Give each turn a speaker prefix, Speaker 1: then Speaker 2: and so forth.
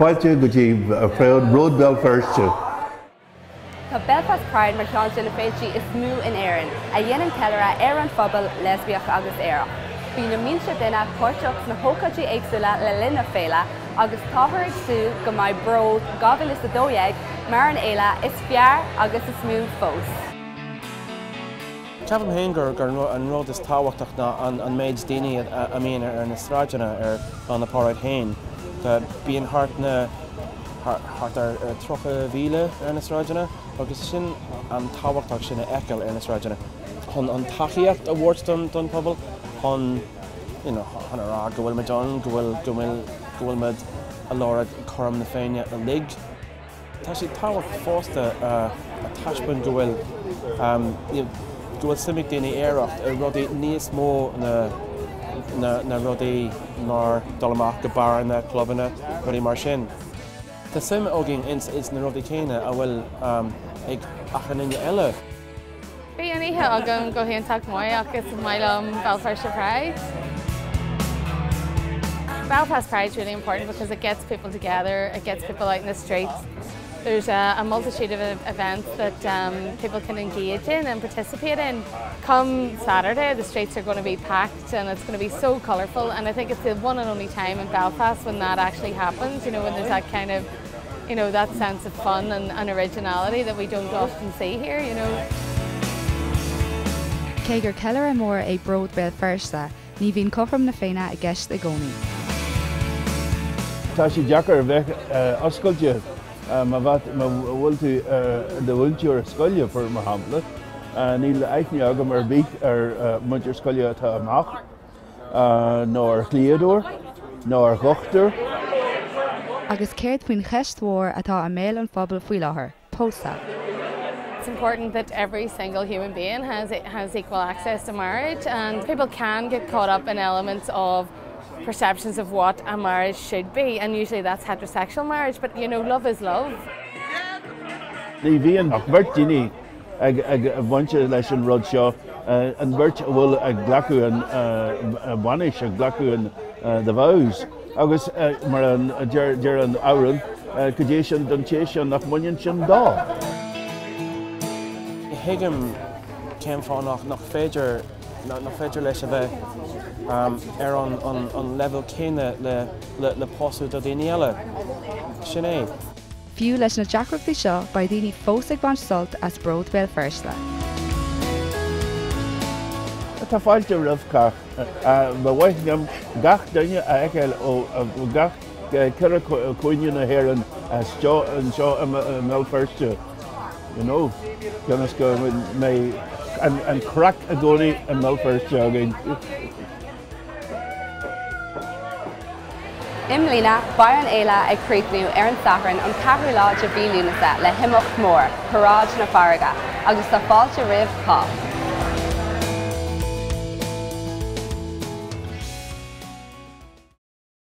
Speaker 1: Fáilte go dtí Bród Bhéal Feirste.
Speaker 2: Tá Belfast Pride mar cheann de na féiltí is mó in Éirinn, a dhéanann ceiliúradh ar an phobal leispiach agus aerach. Bíonn na mílte duine páirteach sna hócáidí éagsúla le linn na féile agus táthar ag súil go mbeidh Bród 2012 mar an fhéile is fearr agus is mó fós.
Speaker 3: Ceapaim féin gur an rud is tábhachtach ná an méid daoine a mbíonn ar na sráideanna ar lá na paráid féin. Bíonn thart na thart ar 30,000 ar na sráideanna agus sin an tábhachtach sin a fheiceáil ar na sráideanna chun an tacaíocht a thabhairt don don phobal chun you know chun a rá go bhfuil muid ann, go bhfuil go bhfuil go bhfuil muid ag lorg cothrom na Féinne uilig. Tá sé tábhachtach fosta a taispeáint go bhfuil you know go bhfuil suim ag daoine aerach i rudaí níos mó na na rudaí mar dul amach go beáranna, clubanna, rudaí mar sin. Tá suim againn ins ins na rudaí céanna a bhfuil ag achan duine eile.
Speaker 4: Bhí an oíche agam go hiontach maith ach is maith liom Béal Feirste Pride. Belfast Pride is really important because it gets people together, it gets people out in the streets. There's a, a multitude of events that um, people can engage in and participate in. Come Saturday, the streets are going to be packed and it's going to be so colourful and I think it's the one and only time in Belfast when that actually happens, you know, when there's that kind of you know, that sense of fun and, and originality that we don't often see here, you know.
Speaker 5: Cé gur ceiliúradh mór é Bród Béal Feirste, ní bhíonn cothrom na Féinne i gceist i gcónaí.
Speaker 1: Tá sé deacair a bheith oscailte má bhfuil tú i do mhúinteoir scoile, mar shampla. Níl aithne agam ar bith ar mhúinteoir scoile atá amach, nó ar dhlíodóir, nó ar dhochtúir.
Speaker 5: Agus céard faoin cheist mhór atá i mbéal an phobail faoi láthair, pósadh?
Speaker 4: It's important that every single human being has, has equal access to marriage and people can get caught up in elements of perceptions of what a marriage should be and usually that's heterosexual marriage but you know love is love.
Speaker 1: Ní bhíonn ach beirt daoine ag baint leis an rud seo, an bheirt a bhfuil ag glacadh an bhainis, ag glacadh an the vows agus mar a deir an amhrán, cad é sin don té sin nach mbaineann sin dó.
Speaker 3: Thuigim cén fáth nach nach féidir nach féidir leis a bheith ar an an an leibhéal céanna le le le pósadh do daoine eile. Sin é.
Speaker 5: Fiú leis na deacrachtaí seo, beidh daoine fós ag baint sult as Bród Béal Feirste.
Speaker 1: Tá fáilte roimh chách. Ba mhaith liom gach duine a fheiceáil ó gach ceithre cúinne na hÉireann anseo i mBéal Feirste, you know, ionas go mbeidh an craic i gcónaí i mBéal Feirste againn.
Speaker 2: I mbliana, beidh an fhéile ag críochnú ar an Satharn an 4ú lá de mhí Lúnasa le himeacht mór, Paráid na Farraige, agus tá fáilte roimh chách.